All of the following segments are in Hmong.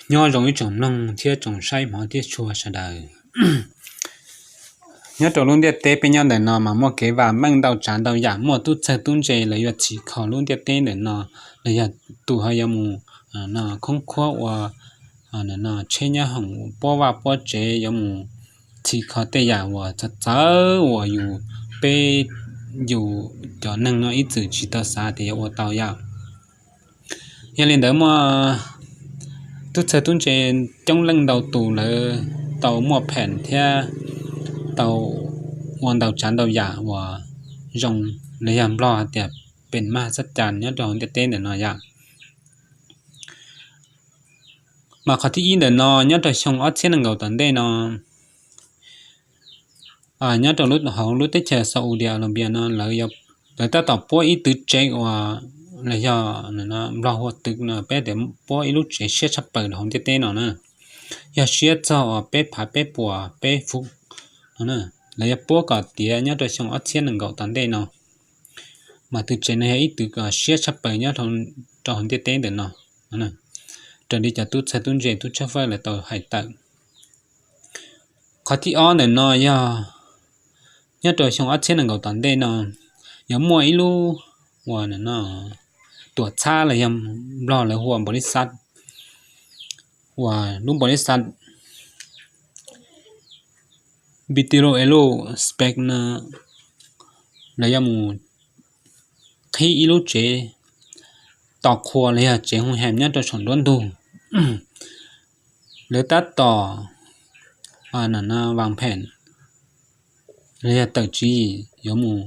Nyob zoo ib tsoom mloog thiab tsoom saib hmov thiab tshua sawv daws. Nyob rau lub ntiaj teb peb nyob ntawm no mas muaj kev vam meej ntau tsav ntau yam, muaj tub txawg tub ntse lawv yuav txhim kho lub ntiaj teb ntawm no, los yog tus ho yuav mus khoob khuab ua tsheb nyob hoom puab vaj puab tsev, yuav mus txhim kho tej yam uas txawv txawv uas yus, peb, yus cov neeg no ib txwm tsis tau xav tias yuav ua tau yom. Yog li ntawd muaj tub txawg tub ntse coob leej ntau tus lawv tau muaj pheem thiab tau ua ntau tsav ntau yam uas zoo, los yog Nplog hais tias pem maj xab cas nyob rau hauv ntiaj teb ntawm no yom. Mas qhov thib ib ntawm no nyob rau xyoo ob txhiab nees nkaum tom ntej no, nyob rau hauv lub teb chaws Saudi Arabia no lawv, lawv tab tom puab ib tug tsev uas, los yog Nplog hu ua twg no, peb tias puab ib lub tsev siab tshaj plaws rau hauv ntiaj teb no na. Yog siab txog uas peb phav peb puas peb fuv no, lawv yuav puab kom tiav nyob rau xyoo ob txhiab nees nkaum tom ntej no. Mas tus tsev no yog ib tug siab tshaj plaws nyob rau hauv ntiaj teb ntawm no, raws li cov tub txawg tub ntse tub tshawb fawb lawv tau hais tawm. Qhov thib ob ntawm no yog nyob rau xyoo ob txhiab nees nkaum tom ntej no, yuav muaj ib lub uas tuam txhab los yog Nplog lawv hu ua npaum li xav, uas lub npaum li xav Bitilo Elo Spec no, lawv yuav mus qhib ib lub tsev tos qhua los yog tsev hu hem nyob rau saum nruab ntug. Lawv tab tom vam pheem los yog tawm tswv yim yuav mus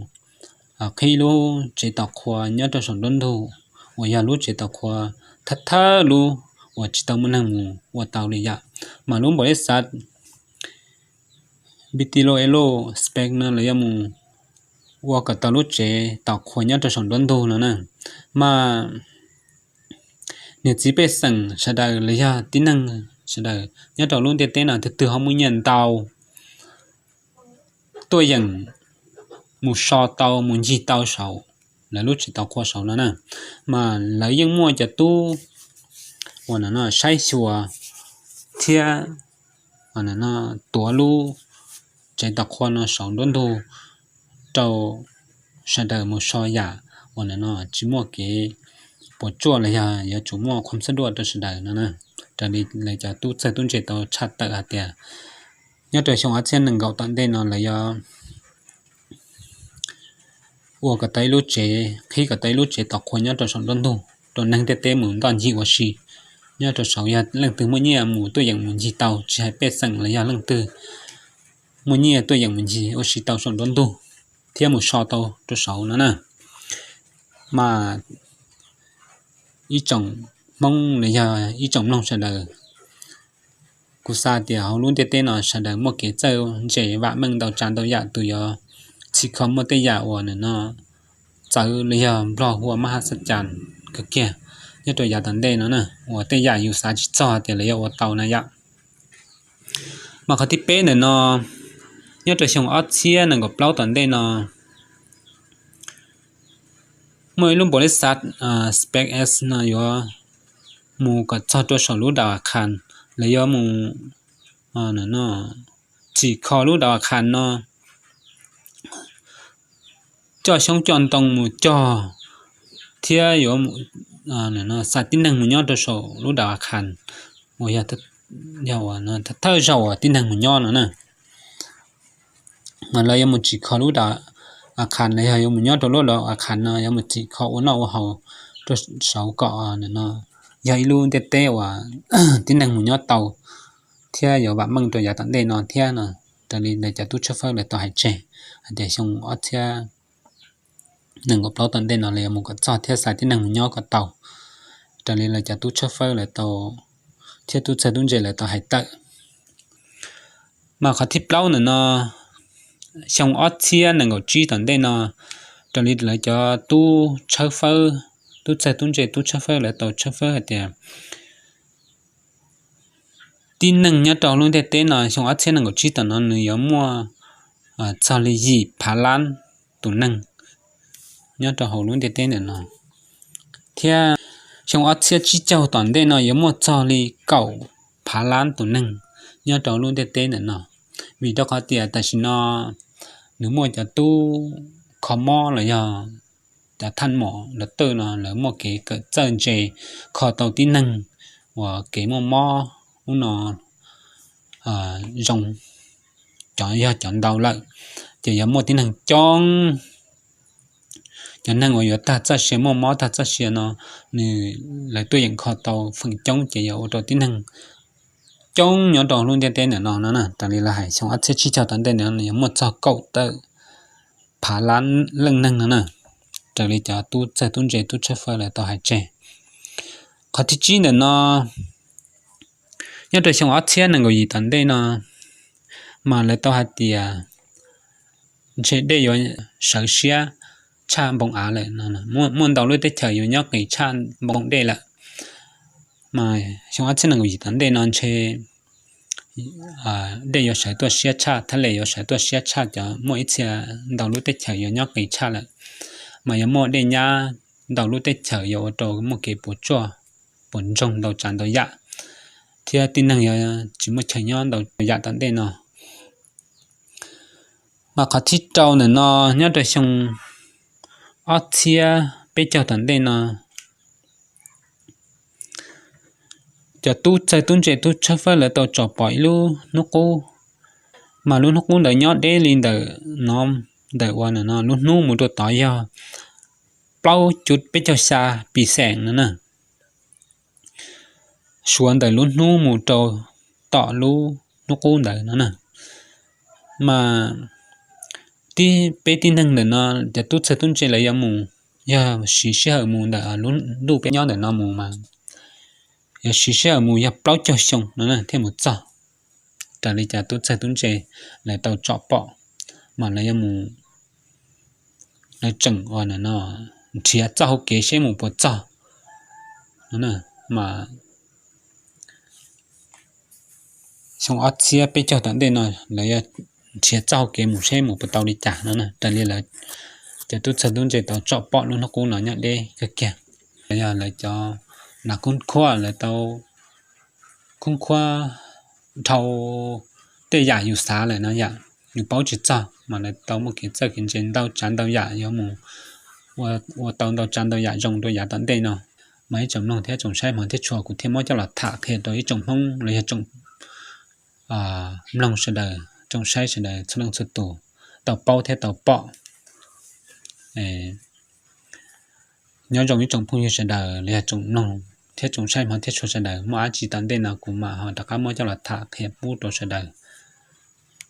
qhib lub tsev tos qhua nyob rau saum nruab ntug, uas yog lub tsev tos qhua thawj thawj lub uas tsis tau muaj neeg mus ua tau li yom. Mas lub npaum li xav Bitilo Elo Spec no lawv yuav mus ua kom tau lub tsev tos qhua nyob rau saum nruab ntug no na. Mas niam txiv pej xeem sawv daws los yog tib neeg sawv daws nyob rau lub ntiaj teb no twg twg ho muaj nyiaj ntau, tuaj yeem mus so tau mus ncig tau saum lawv lub tsev tos qhua saud no na. Mas lawv yeej muaj cov tub uas no saib xyuas thiab tuav lub tsev tos qhua no saum nruab ntug rau sawv daws mus so yam uas no no tsis muaj kev puas tsuaj los yog yuav tsum muaj qhuam xab duaj rau sawv daws no na. Raws li lawv cov tub txawg tub ntse tau tshaj tawm hais tias nyob rau xyoo ob txhiab nees nkaum tom ntej no lawv yuav ua kom tau ib lub tsev, qhib kom tau ib lub tsev tos qhua nyob rau saum nruab ntug rau neeg ntiaj teb mus ntoj ncig ua si nyob rau saud. Yog leej twg muaj nyiaj mus tuaj yeem mus ncig tau, tsis hais pej xeem los yog leej twg muaj nyiaj tuaj yeem mus ncig ua si tau saum nruab ntug thiab mus so tau rau saud no na. Mas ib tsoom Hmoob los yog ib tsoom mloog sawv daws, kuv xav tias hauv lub ntiaj teb no sawv daws muaj kev txawj ntse vam meej ntau tsav ntau yam, tus yuav txhim kho muaj tej yam uas no txawv los yog Nplog hu ua maj haj xab cas kawg kiag nyob rau yav tom ntej no na, uas tej yam yus xav tsis txog tias lawv yuav ua tau na yom. Mas qhov thib peb ntawm no, nyob rau xyoo ob txhiab nees nkaum plaub tom ntej no, muaj ib lub npaum li xav SpaceX no yuav mus kom txog rau saum lub dau Akhas, lawv yuav mus txhim kho lub dau Akhas no, coj xyoob coj ntoo mus cog thiab yuav xa tib neeg mus nyob rau saum lub dau Akhas uas yog thawj zaug uas tib neeg mus nyob no na. Mas lawv yuav mus txhim kho lub dau Akhas los yog yuav mus nyob rau lub dau Akhas no yuav mus txhim kho ua noj ua haus rau saud kom no yog ib lub ntiaj teb uas tib neeg mus nyob tau thiab yuav vam meej rau yav tom ntej no thiab no. Raws li lawv cov tub tshawb fawb lawv tau hais tseg hais tias xyoo ob txhiab nees nkaum plaub tom ntej no lawv yuav mus kom txog thiab xa tib neeg mus nyob kom tau, raws li lawv cov tub tshawb fawb lawv tau thiab tub txawg tub ntse lawv tau hais tawm. Mas qhov thib plaub ntawm no, xyoo ob txhiab nees nkaum tsib tom ntej no, raws li lawv cov tub tshawb fawb, tub txawg tub ntse tub tshawb fawb lawv tau tshawb fawb hais tias tib neeg nyob rau lub ntiaj teb no xyoo ob txhiab nees nkaum tsib tom no nws yuav muaj txog li yim phav lab tus neeg nyob rau hauv lub ntiaj teb ntawm no, thiab xyoo ob txhiab tsib caug tom ntej no yuav muaj txog li kaum phav lab tus neeg nyob rau lub ntiaj teb ntawm no, vim rau qhov tias tam sim no nws muaj cov tub kho mob los yog cov thaj mom los twj no lawv muaj kev kawm txawj ntse kho tau tib neeg uas kev muaj mob ub no zoo, cov yog cov ntau lawm, ces yuav muaj tib neeg coob. Cov neeg uas yuav tag txoj sia, muaj mob tag txoj sia no, nws, lawv tuaj yeem kho tau feem coob ces yuav ua rau tib neeg coob nyob rau lub ntiaj teb ntawm no no na. Raws li lawv hais xyoo ob txhiab tsib caug tom ntej no yuav muaj txog kaum tawm phav lab leej neeg no na, raws li cov tub txawj tub ntse tub tshawb fawb lawv tau hais tseg. Qhov thib tsib ntawm no, nyob rau xyoo ob txhiab nees nkaum yim tom ntej no, mas lawv tau hais tias ntshe dej yuav sawv siab tshaj npoo av lawm no. Muaj ntau lub teb chaws yuav nyob qis tshaj npoo dej lawm. Mas xyoo ob txhiab nees nkaum yim tom ntej no ntshe dej yuav sawv tuaj siab tshaj, thaj les yuav sawv tuaj siab tshaj cov, muaj ib txhia ntau lub teb chaws yuav nyob qis tshaj lawm, mas yuav muaj dej nyab ntau lub teb chaws yuav ua rau muaj kev puas tsuaj puas ntsoog ntau tsav ntau yam, thiab tib neeg yuav tsis muaj chaw nyob ntau yam tom ntej no. Mas qhov thib rau ntawm no, nyob rau xyoo ob txhiab peb caug tom ntej no, cov tub txawj tub ntse tub tshawb fawb lawv tau tsom pom ib lub hnub qub, mas lub hnub qub ntawd nyob deb li ntawm no, ntawm uas no lub hnub mus rau tod yog plaub cuv peb caug xya pis xeem no na. Suav ntawm lub hnub mus rau tom lub hnub qub ntawd no na. Mas tib peb tib neeg ntawm no cov tub txawj tub ntse lawv yuav mus, yog siv sij hawm mus ntawm lub ntuj peb nyob ntawm no mus mas yuav siv sij hawm mus yog plaub caug xyoo no thiaj mus txog. Raws li cov tub txawj tub ntse lawv tau tsom pom, mas lawv yuav mus, lawv tseem ua no nrhiav txoj hau kev seb mus puas txog no. Mas xyoo ob txhiab peb caug tom ntej no lawv yuav nrhiav txoj hau kev mus seb mus puas tau li cas no. Raws li lawv cov tub txawj tub ntse tau tsom pom lub hnub qub no nyob deb kawg kiag, yog lawv cov nas khub khuab lawv tau khub khuab dhau tej yam yus xav lawm no yom, yus paub tsis txog mas lawv tau muaj kev txawj kev ntse ntau tsav ntau yam yuav mus ua tau ntau tsav ntau yam zoo rau yav tom ntej no. Mas ib tsoom mloog thiab tsoom saib hmov thiab tshua, kuv thiaj muab coj los tham qhia rau ib tsoom Hmoob los yog tsoom mloog sawv daws, tsoom saib sawv daws txhua leej txhua tus tau paub thiab tau pom. Nyob zoo ib tsoom phooj ywg sawv daws los yog tsoom mloog thiab tsoom saib hmov thiab tshua sawv daws, muaj dab tsi tom ntej no kuv mam ho rov qab muab coj los tham qhia pub rau sawv daws.